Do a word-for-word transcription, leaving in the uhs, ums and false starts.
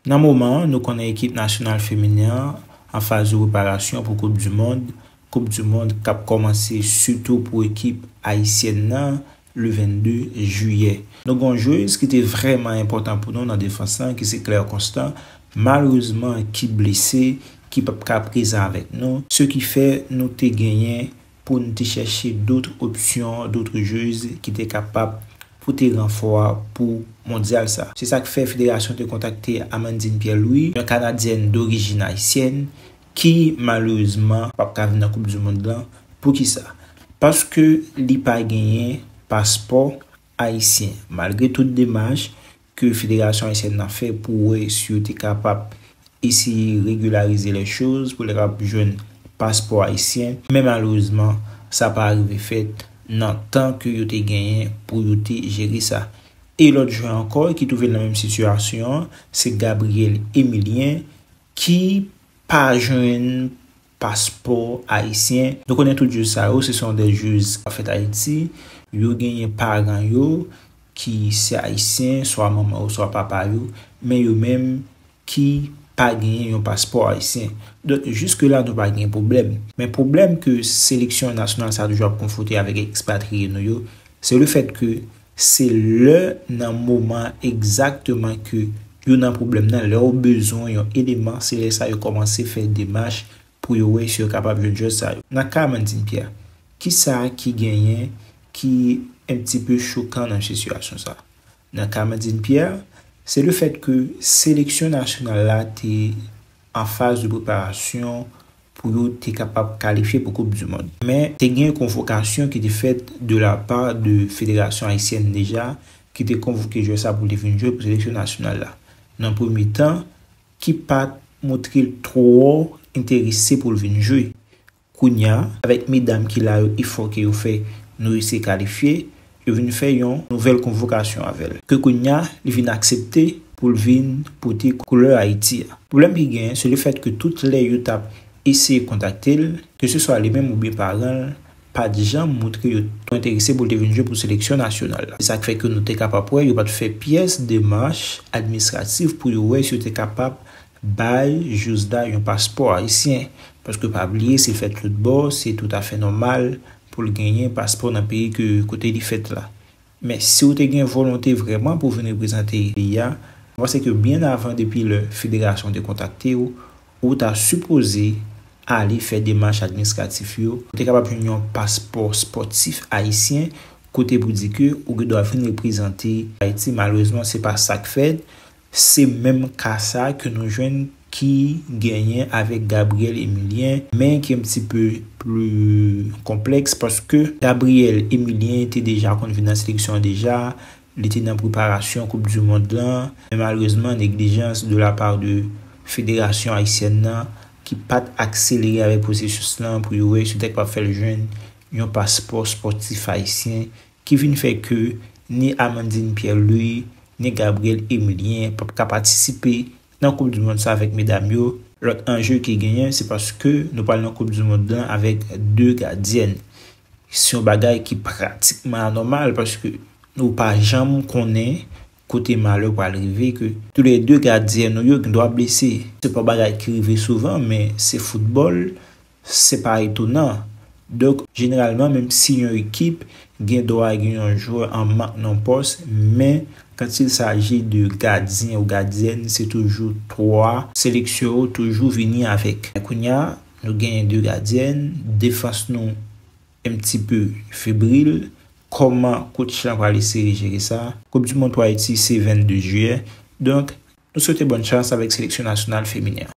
Nan moman an, nou konnen ekip nasyonal feminen an an faz de preparasyon pou Koup di Mond, Koup di Mond k ap kòmanse sitou pou ekip ayisyèn nan le vennde jiyè. Nou gen yon jwez ki te vrèman enpòtan pou nou nan defans lan, ki se Claire Constant, malerezman ki blese, ki p ap ka prezan avèk nou, se ki fè nou te genyen pou n te chèche dòt opsyon, dòt jwez ki te kapab pote ranfò a pou mondyal sa. Se sa k fè federasyon te kontakte Amandine Pierre-Louis, yon Kanadyèn dorijin ayisyèn, ki malerezman p ap ka vin nan Koup di Mond lan. Poukisa? Paske li pa genyen paspò ayisyen. Malgre tout demach ke federasyon ayisyèn nan fè pou wè si yo te kapab eseye regilarize lè choz pou l kapab jwenn paspò ayisyen, men malerezman, sa pa rive fèt nan tan ke yo te genyen pou yo te jere sa. E lòt jwè ankò ki twouve l nan menm sitiyasyon an, se Gabriel Emilien, ki pa jwenn paspò ayisyen. Nou konnen tout jwez sa yo, se son de jwez k ap fèt Ayiti. Yo genyen paran yo ki se ayisyen, swa manman yo, swa papa yo, men yo menm ki pa genyen yon paspò ayisyen. Donk, jiske la, nou pa gen pwoblèm. Men pwoblèm ke seleksyon nasyonal sa toujou ap konfwonte avèk ekspatriye nou yo, se le fèt ke se lè nan moman egzakteman ke yo nan pwoblèm nan, lè yo bezwen yon eleman, se lè sa yo kòmanse fè demach pou yo wè si yo kapab jwenn jwè sa yo. Nan ka Amandine Pierre, kisa ki genyen ki un petit peu choquant nan sitiyasyon sa? Nan ka Amandine Pierre, se le fèt ke seleksyon nasyonal la te an faz de preparasyon pou yo te kapab kalifye pou Koup di Mond. Men, te gen konvokasyon ki te fèt de la pa de federasyon ayisyèn deja, ki te konvoke jwè sa pou te vin jwe pou seleksyon nasyonal la. Nan premye tan, ki pa t montre l twò enterese pou l vin jwe. Kounye a, avèk medam ki la yo, efò ke yo fè, nou resi kalifye, yo vin fè yon nouvèl konvokasyon avè l. Ke kounye a, li vin aksepte pou l vin pote koulè Ayiti a. Pwoblèm ki genyen, se le fèt ke tout lè yo t ap eseye kontakte l, ke se swa li menm oubyen paran l, pa t janm montre yo twò enterese pou l te vin jwe pou seleksyon nasyonal la. Se sa k fè ke nou te kapab wè yo pa t fè pyès demach administratif pou yo wè si yo te kapab bay jwez la yon paspò ayisyen. Paske pa bliye, si l fèt lòtbò, se toutafè nòmal pou l genyen paspò nan peyi ke, kote li fèt la. Men si w te gen volonte vrèman pou w vin reprezante peyi a, mwen panse ke byen avan, depi lè federasyon te kontakte w, ou ta sipoze ale fè demach administratif yo, ou te kapab jwenn yon paspò espòtif ayisyen, kote pou di ke ou gen dwa vin reprezante Ayiti. Malerezman, se pa sa k fèt. Se menm ka sa ke nou jwenn ki genyen avèk Gabriel Emilien, men ki un petit peu plus complexe, paske Gabriel Emilien te deja konn vin nan seleksyon an deja, li te nan preparasyon Koup di Mond lan, men malerezman, neglijans de la pa de federasyon ayisyèn nan, ki pa t akselere avèk pwosesis lan pou yo wè si yo te kapab fè l jwenn yon paspò espòtif ayisyen, ki vin fè ke ni Amandine Pierre-Louis, ni Gabriel Emilien p ap ka patisipe nan Koup di Mond sa avèk medam yo. Lòt anje ki genyen, se paske nou pral nan Koup di Mond lan avèk de gadyèn. Se yon bagay ki pratikman anòmal, paske nou pa janm konnen kote malè pral rive, ke toulède gadyèn nou yo gen dwa blese. Se pa bagay ki rive souvan, men se foutbòl, se pa etonan. Donk, jeneralman, menm si yon ekip gen dwa gen yon jwè an mank nan pòs, men quand il s'agit de gadyen ou gadyèn, se toujou twa seleksyon yo toujou vini avèk. Kounye a, nou genyen de gadyèn, defans nou un petit peu fébrile. Kòman coach lan pral eseye jere sa? Koup di Mond pou Ayiti se vennde jiyè. Donk, nou swete bòn chans avèk seleksyon nasyonal feminen an.